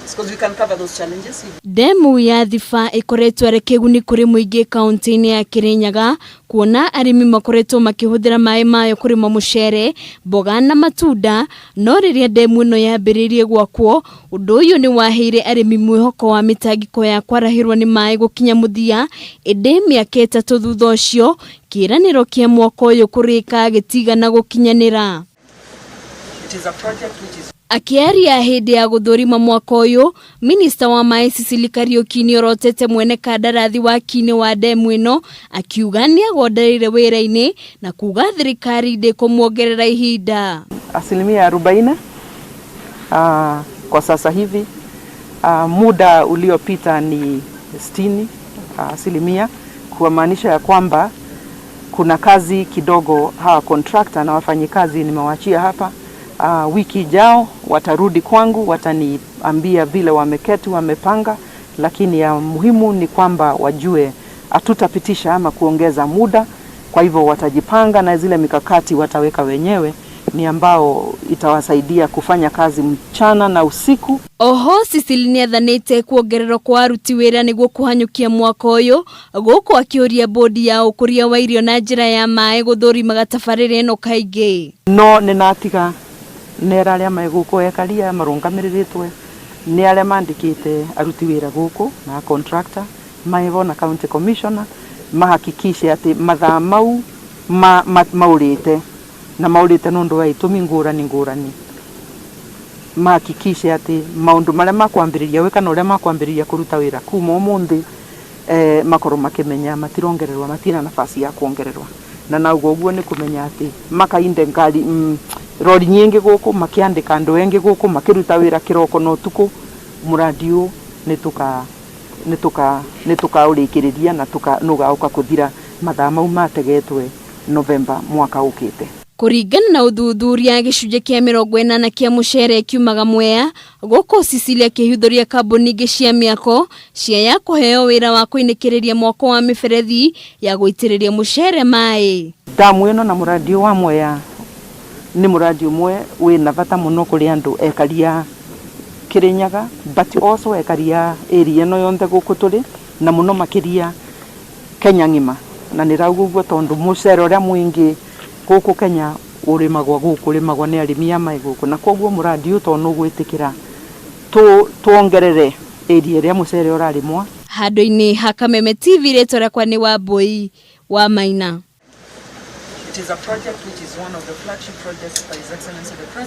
challenges, because we can cover those challenges. Ndemu ya Thiba ĩkoretwo ĩrĩ kĩguni kũrĩ mũingĩ kaunti-inĩ ya Kirinyaga, kuona arĩmi makoretwo makĩhũthĩra maĩ mayo kũrĩma mũcere, mboga na matunda. No rĩrĩa ndemu ĩno yambĩrĩirie gwakwo, ũndũ ũyũ nĩ waheire arĩmi mwĩhoko wa mĩtangĩko ya kwarahĩrwo nĩ maĩ gũkinya mũthia. Ĩndĩ mĩaka 3 thutha ũcio, kĩĩranĩro kĩa mwaka ũyũ kũrĩka gĩtigana gũkinyanĩra. It is a project which is Akĩaria hĩndĩ ya gũthũrima mwaka ũyũ, minista wa maĩ Sicily Kariuki nĩorotete mwene kandarathi waki-inĩ wa ndemu ĩno, akiuga nĩagondereire wĩra-inĩ na kuga thirikari ndĩkũmuongerera ihinda. 40% kwa sasa hivi. Muda uliopita ni 60%, kumaanisha ya kwamba kuna kazi kidogo hawa contractor na wafanyikazi nimewachia hapa. Wiki ijao watarudi kwangu, wataniambia vile wameketi wamepanga, lakini ya muhimu ni kwamba wajue hatutapitisha ama kuongeza muda. Kwa hivyo watajipanga na zile mikakati wataweka wenyewe ni ambao itawasaidia kufanya kazi mchana na usiku. Oho Cecily nĩathanĩte kuongererwo kwa aruti wĩra nĩguo kũhanyũkia mwaka ũyũ, gũkũ akĩũria bodi ya ũkũria wa irio na njĩra ya maĩ gũthũrimaga tabarĩra ĩno kaingĩ. No nĩnatiga nera arĩa me gũkũ ekaria marũngamĩrĩrĩtwe nĩ arĩa mandĩkĩte aruti wĩra gũkũ na contractor maivo na county commissioner mahakikishe atĩ mathaa mau maũrĩte na maũrĩte nũndũ wa itũmi ngũrani ngũrani, mahakikishe atĩ maũndũ marĩa makwambĩrĩria gwĩka na ũrĩa makwambĩrĩria kũruta wĩra kuma ũmũthĩ, makorwo makĩmenya matirongererwo, matina nafasi ya kuongererwa. Na naugo ũguo nĩ kũmenya atĩ makainde ngari, rori nyingĩ gũkũ, makiandĩka andũ engĩ gũkũ makĩruta wĩra kĩroko na ũtukũ. Mũradi ũyũ nĩ tũkaũrĩkĩrĩria na nũgaũka kũthira mathaa mau mategetwe Novemba mwaka ũkĩte. Kũringana na ũthuthuria, gĩcunjĩ kĩa 80 kĩa mũcere kiumaga Mwea, gũkũ Cecilia akĩhithũria kambuni ingĩ cia mĩako cia ya kũheo wĩra wa kũinĩkĩrĩria mwako wa mĩberethi ya gũitĩrĩria mũcere maĩ. Damu ĩno na mũradi ũyũ wa Mwea nĩ mũradi ũmwe wĩna bata mũno kũrĩ andũ ekaria Kirinyaga, but also ekaria area ĩno yonthe gũkũ tũrĩ na mũno makĩria Kenya ng'ima. Na nĩ rauga ũguo tondũ mũcere ũrĩa mũingĩ gũkũ Kenya ũrĩmagwo gũkũ, ũrĩmagwo nĩ arĩmi a maĩ gũkũ, na koguo mũradi ũyũ tondũ nĩũgwĩtĩkĩra tuongerere area ĩrĩa mũcere ũrarĩmwa. Handũ-inĩ ha Kameme TV, rĩtwa rĩakwa nĩ Wambui wa Maina. It is a project which is one of the flagship projects by His Excellency the President.